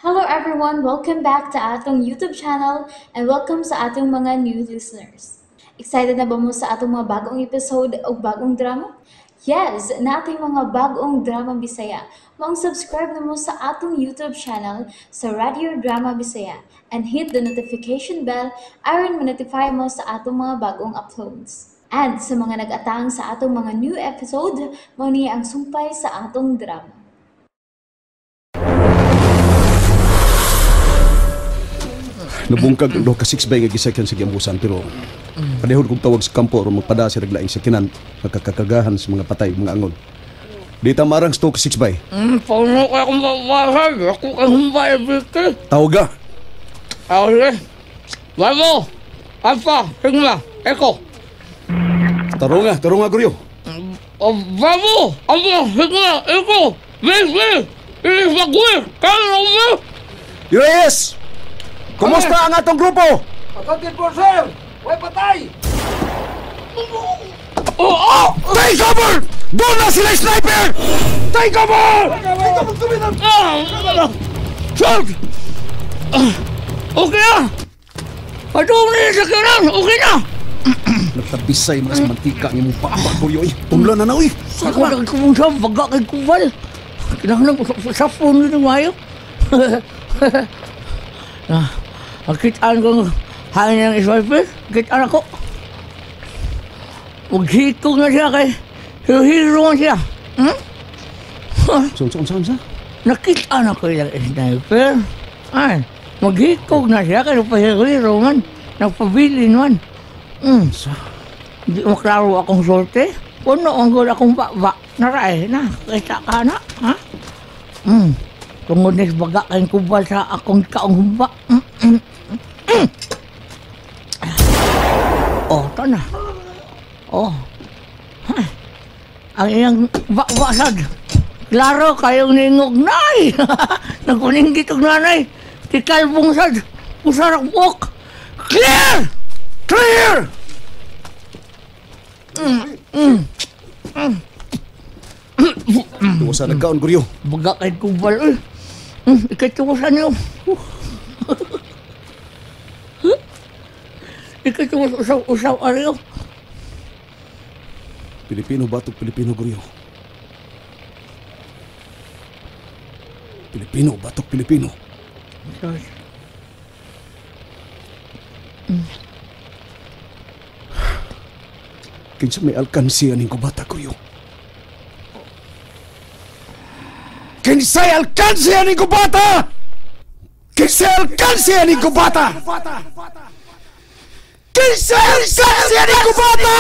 Hello everyone! Welcome back to atong YouTube channel and welcome sa atong mga new listeners. Excited na ba mo sa atong mga bagong episode o bagong drama? Yes! Nating mga bagong drama Bisaya. Maong subscribe na mo sa atong YouTube channel sa Radio Drama Bisaya and hit the notification bell aron ma-notify mo sa atong mga bagong uploads. And sa mga nag-atang sa atong mga new episode, mao ni ang sumpay sa atong drama. Nabungkag ang 2 ka 6 bay nga gisakan sa giambusan pero padehon kong tawag sa kampo aron magpada sa naglaing sakinan nakakakagahan sa mga patay mga angol. Di ta marang sa 2 ka 6 bay. Pauno kaya akong babasag. Ako kang humbay, Vicky. Tawag ka. Okay. Bravo! Alpha, Sigma, Echo. Tarunga, tarunga, Guryo. Bravo! Alpha, Sigma, Echo. Vicky! It is Maguire! Kaya Yes! Kumusta ang atong grupo? Pagkakit po, sir! Huwag patay! Oh! Take cover! Doon na sila, sniper! Take cover! Sir! Okay na! Patong na yung sakiran! Okay na! Nagtabisay mga sa mantika ng imong papa, Guryo. Tumla na na, uy! Ako nagkumusap, baga kay Kubal. Kinahanglan ko sa phone nito mayo. Kitaan kong hangin ng sniper, kitaan ako. Maghikog na siya kay hero-hero siya. Hmm? Saan? Nakitaan ako ilang sniper. Ay, maghikog na siya kay nagpa-hero-hero man. Nagpabilin man. Hindi maklaro akong sorte. Puno ang gol akong baba. Naray na, kita ka na. Ha? Tungod na baga kayong kubal sa akong kaong humba. Oh, ito na. Oh. Ha. Ang iyang bakwasad. Klaro kayong ningog, nay! Nagkuningit og nanay. Tikalbong sad. Usarak buok. Clear! Clear! Tuwasan nagkaon, Guryo. Baga kay kubal, uy. Ikatuwasan niyo. Ikatuwas usaw-usaw, ariyo. Pilipino batok Pilipino, Guryo. Pilipino batok Pilipino. Sorry. Kinsa may alkansiya ning kubata, Guryo? Kinsay alkansiya ning kubata! Kinsay alkansiya ning kubata! Kinsay alkansiya ning kubata!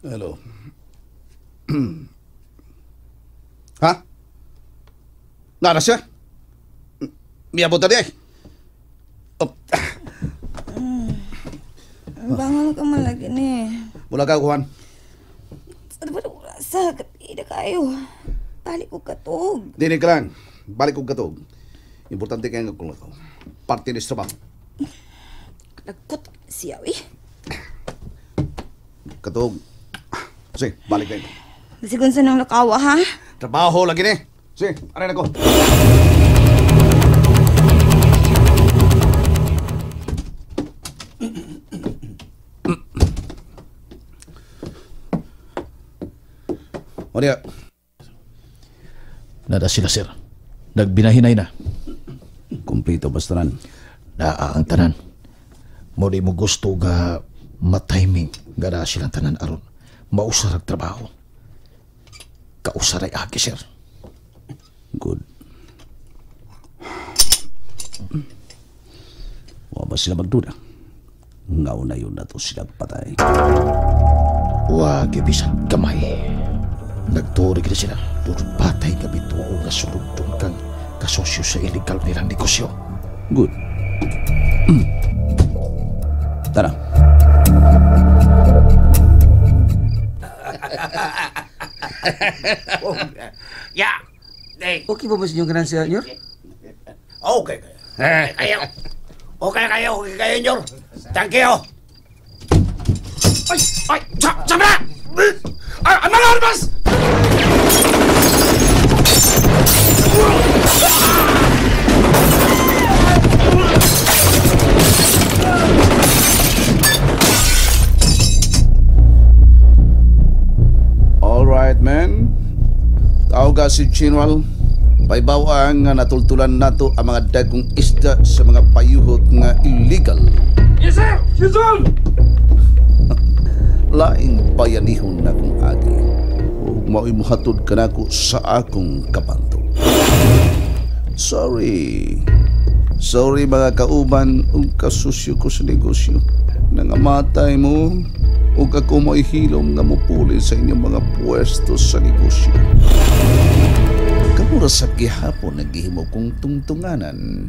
Hello. Ha? Nara siya? Miyabot na niya eh. Oh. Bangon ka man lagi ni. Mula ka, Juan. Sa sa gabi na kayo. Balik ko katog. Dinig ka lang. Balik ko katog. Importante kayo nga kung ako. Parte ni trabaho. Nagkot siya eh. Katog. Sige, balik na ito. Sigun sa nang lakawa, ha? Trabaho lagi ni. Sige, aray na ko. O niya. Nada sila, sir. Nagbinahinay na. Kumplito basta tanan. Naa ang tanan. Mo di mo gusto ga matiming ga naa silang tanan aron mausar ang trabaho. Kausaray agi, sir. Good. Wa ba sila magduda? Ngaw na yun na to sila patay. Wa gibisan kamay. Nagturi kita sila. Doon patay nga bituo nga sulod doon kang kasosyo sa illegal nilang negosyo. Good. Tara. Ya. Okay ba ba sa inyong kanan, senyor? Okay. Kayo. Okay kayo, okay kayo, Junior. Thank you. Ay, ay, sa, na! Ay, ang mga armas! All right, men. Tawga si General. Paibawaan nga natultulan nato ang mga dagkong isda sa mga payuhot nga illegal. Yes, sir! Yes, sir! Laing bayanihon na kong agi. Ug mao'y muhatod kanako sa akong kapanto. Sorry. Sorry mga kauban ug kasusyo ko sa negosyo. Nangamatay mo ug ako mo'y hilom nga mupuli sa inyong mga pwesto sa negosyo. Kamura sa gihapon naghihimo kong tungtunganan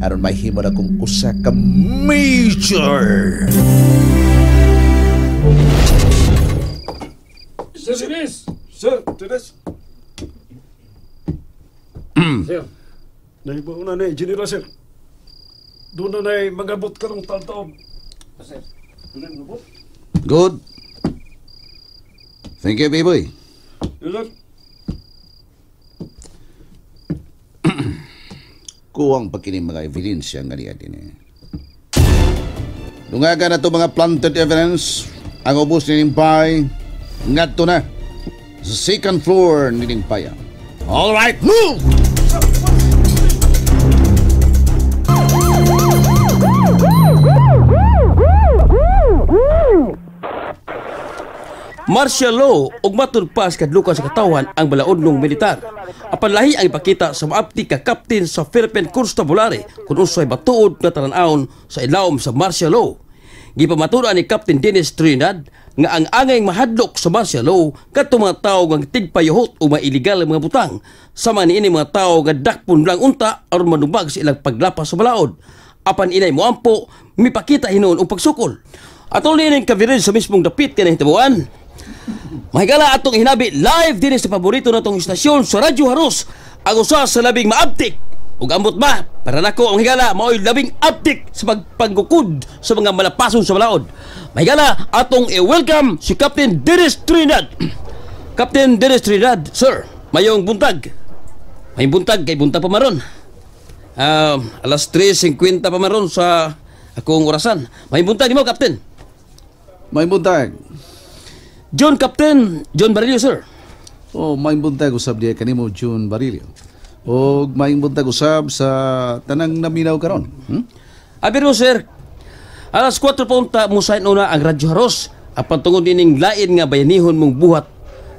aron mahimo na kong usa ka major. Sir Dennis! Sir Dennis! Sir. Nahibaw na ni General, sir. Doon na na'y magabot ka ng taon-taon. Sir. Doon na magabot? Good. Thank you, baby. Yes, sir. Kuwang pa kini mga ebidensya nga niya din eh. Dungaga na to mga planted evidence. Ang ubos ni Nimpay, ngadto na sa second floor ni Nimpaya. All right, move! Martial law ug matud pa sa kadlukan sa katawan ang balaodnong militar. Apan lahi ang ipakita sa maapti ka kaptin sa Philippine Constabulary kung unsay batuod nga talan-awon sa ilawom sa martial law. Gipamaturan ni Captain Dennis Trinidad nga ang angay mahadlok sa martial law kadto mga tawo nga tigpayuhot o mga illegal nga mga butang sama niini mga tawo nga dakpon lang unta aron manubag sa ilang paglapas sa balaod. Apan inay moampo mipakita hinuon og pagsukol. Atol niining coverage sa mismong dapit kay nahitabuan. Mahigala atong hinabi live din sa paborito natong istasyon sa Radyo Haros, ang usa sa labing maabtik. Ug ambot ba, para nako ang higala mao'y labing abtik sa pagpanggukod sa mga malapason sa balaod. Mahigala atong i-welcome si Captain Dennis Trinidad. Captain Dennis Trinidad, sir, mayong buntag. Mayong buntag kay buntag pa maron. Alas 3:50 pa maron sa akong orasan. Mayong buntag nimo, Captain. Mayong buntag. John Captain John Barillo, sir. Oh, maayong buntag usab diha kanimo John Barillo. Og maayong buntag usab sa tanang naminaw karon. Abi ro, sir. Alas 4 pa unta mo sign una ang Radyo Haros. Apan tungod nining lain nga bayanihon mong buhat.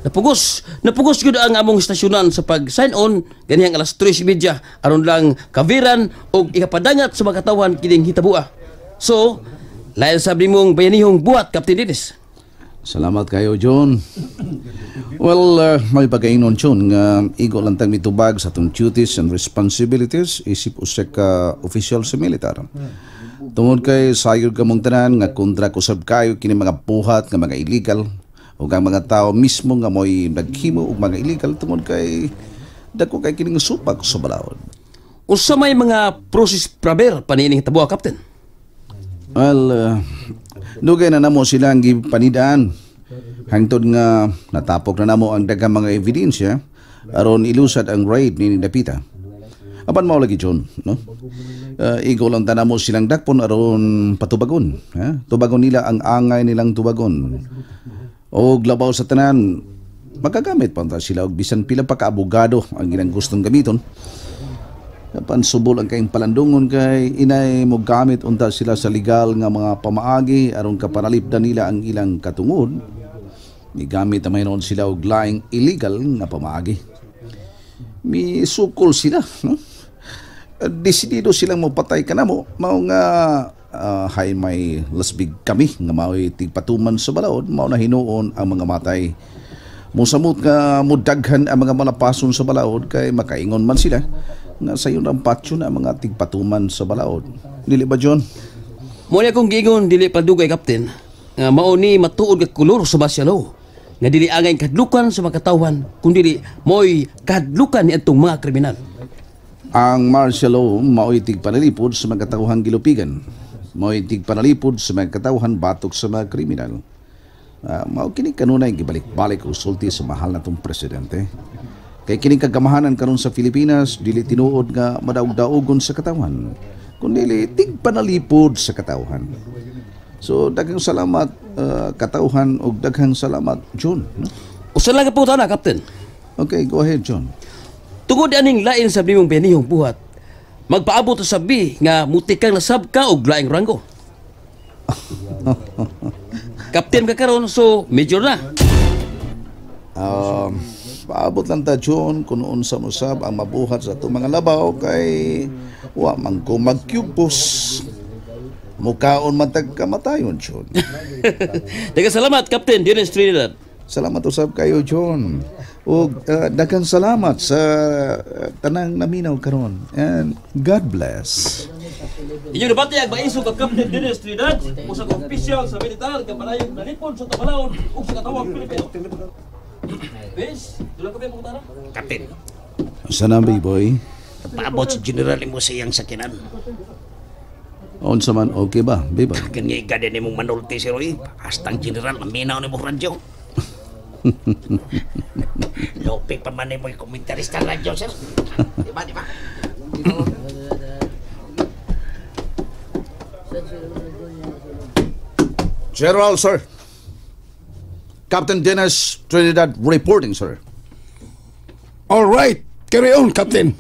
Napugos gyud ang among istasyonan sa pag sign on ganihang alas 3:30 aron lang kaviran og ikapadangat sa mga katawan kining hitabua. So, lain sab nimong bayanihong buhat, Captain Dennis. Salamat kayo, John. Well, may pagkainon, John, nga igo lang tang mitubag sa atong duties and responsibilities isip usa ka official sa militar. Tungod kay sayod kamong tanan nga kontra kusab kayo kini mga buhat nga mga illegal ug ang mga tao mismo nga mo'y naghimo og mga illegal tungod kay dako kay kining supak sa balaod. Unsa may mga process praber paniining hitabo, Captain? Well, dugay na namo silang gipanidaan. Hangtod nga natapok na namo ang daghang mga ebidensya aron ilusad ang raid ni Dapita. Apan mao lagi, John, no? Igo lang ta namo silang dakpon aron patubagon, ha? Tubagon nila ang angay nilang tubagon. Og labaw sa tanan, magagamit pa sila og bisan pila pa ka abogado ang ilang gustong gamiton. Apan subol ang kayong palandungon kay inay mo gamit unta sila sa legal nga mga pamaagi aron kapanalipdan nila ang ilang katungod. Migamit na mayroon sila og laing illegal nga pamaagi. Misukol sila, no? Desidido silang mopatay ka na mo. Mao nga hay may lasbig kami nga mao'y tigpatuman sa balaod, mao na hinuon ang mga matay. Musamot nga mudaghan ang mga malapason sa balaod kay makaingon man sila nga sayon ang patyo na mga tigpatuman sa balaod. Dili ba, John? Muna akong giingon dili padugay, Captain, nga mao ni matuod nga kolor sa martial law. Nga dili angay kadlukan sa mga katawhan, kun dili mo'y kadlukan ni atong mga kriminal. Ang martial law mao'y tigpanalipod sa mga katawhang gilupigan. Mao'y tigpanalipod sa mga katawhan batok sa mga kriminal. Mao kini kanunay gibalik-balik og sulti sa mahal natong presidente. Kay kining kagamahanan karon sa Pilipinas dili tinuod nga madaog-daogon sa katawhan, kundi tigpanalipod sa katawhan. So daghang salamat katawhan og daghang salamat John. No? Usa lang ka pangutana, Captain. Okay, go ahead John. Tungod aning lain sa nimong binihong buhat, magpaabot sa sabi nga mutikang nasab ka og laing ranggo. Captain ka karon, so major na. Paabot lang ta John kung unsa mo sab ang mabuhat sa atong mga labaw kay wa man ko magkyupos. Mukaon man tag kamatayon, John. Daghang salamat, Captain Dennis Trinidad. Salamat usab kayo, John. Ug daghang salamat sa tanang naminaw karon. And God bless. Inyo nabati ang maisog ka Captain Dennis Trinidad, usa ka opisyal sa militar nga panayong nalipod sa Tabalaon ug sa katawang Pilipino. Bis, dulang kami pangutana. Captain. Sana boy. Paabot si General mo sa iyang sakinan. Unsa man okay ba, Biba? Kanya gade ni mong manulti si Roy. Hastang General, maminaw ni mong radyo. Lope pa man ni mo'y komentarista radyo, sir. Diba, diba? General, sir. Captain Dennis Trinidad reporting, sir. All right. Carry on, Captain.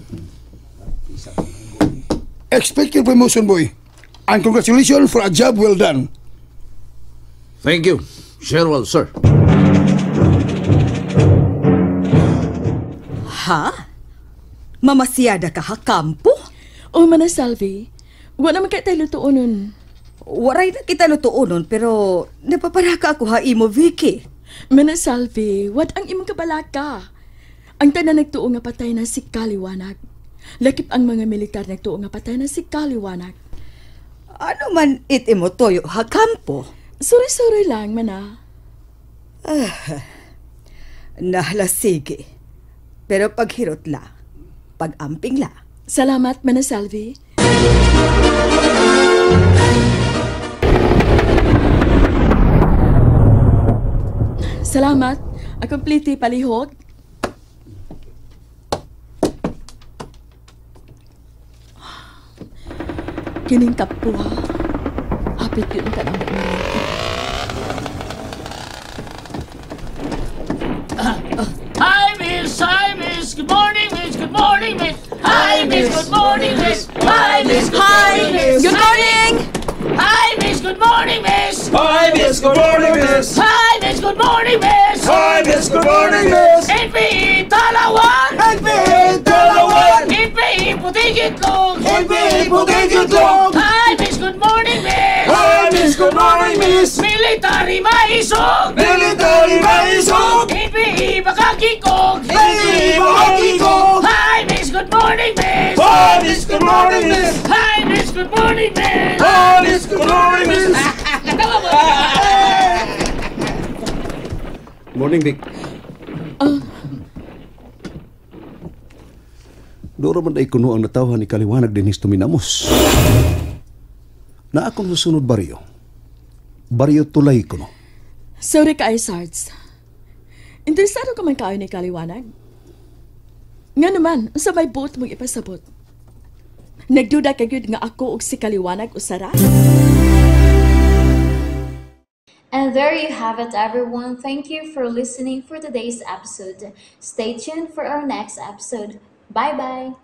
Expect your promotion, boy. And congratulations for a job well done. Thank you, General, sir. Ha? Mamasiyada ka ha, kampo? O, mana Salvi. Wala naman kay tayo lutuonon. Waray na kita lutuonon, pero napaparaka ako ha imo, Vicky. Mana Salvi, what ang imong kabalaka? Ang tanan nagtuo nga patay na si Kaliwanag. Lakip ang mga militar nagtuo nga patay na si Kaliwanag. Ano man it imo toyo ha, kampo? Sorry-sorry lang, mana. Nahala, sige. Pero paghirot la, pag-amping la. Salamat, mana Salvi. Salamat. Akong pliti palihog. Kining kapuha. Hapit yun ka na mo. Hi, miss! Hi, miss! Good morning, miss! Good morning, miss! Hi, miss! Good morning, miss! Hi, miss! Good morning, miss! Good morning! Hi, miss! Good morning, miss! Hi, miss! Good morning, miss! Hi, miss! Good morning, miss! Hi, miss! Good morning, miss! NPE Talawan! NPE Talawan! NPE Puting Itlog! NPE Puting Itlog! Hi, miss! Good morning, miss! Hi, miss! Good morning, miss! Military Maisog! Military Maisog! NPE Bakakikog! NPE Bakakikog! Hi, miss! Good morning, miss! Hi, miss! Good morning, miss! Hi, miss! Good morning, miss! Hi, miss! Good morning, miss! Katawa mo! Morning, Vic. Dora man ay kuno ang natawhan ni Kaliwanag dinis tuminamos. Na akong susunod baryo. Baryo tulay kuno. Sorry ka, Sards. Interesado ka man kaayo ni Kaliwanag? Nga naman, sa may buot mong ipasabot. Nagduda ka gyud nga ako og si Kaliwanag usara? And there you have it, everyone. Thank you for listening for today's episode. Stay tuned for our next episode. Bye-bye!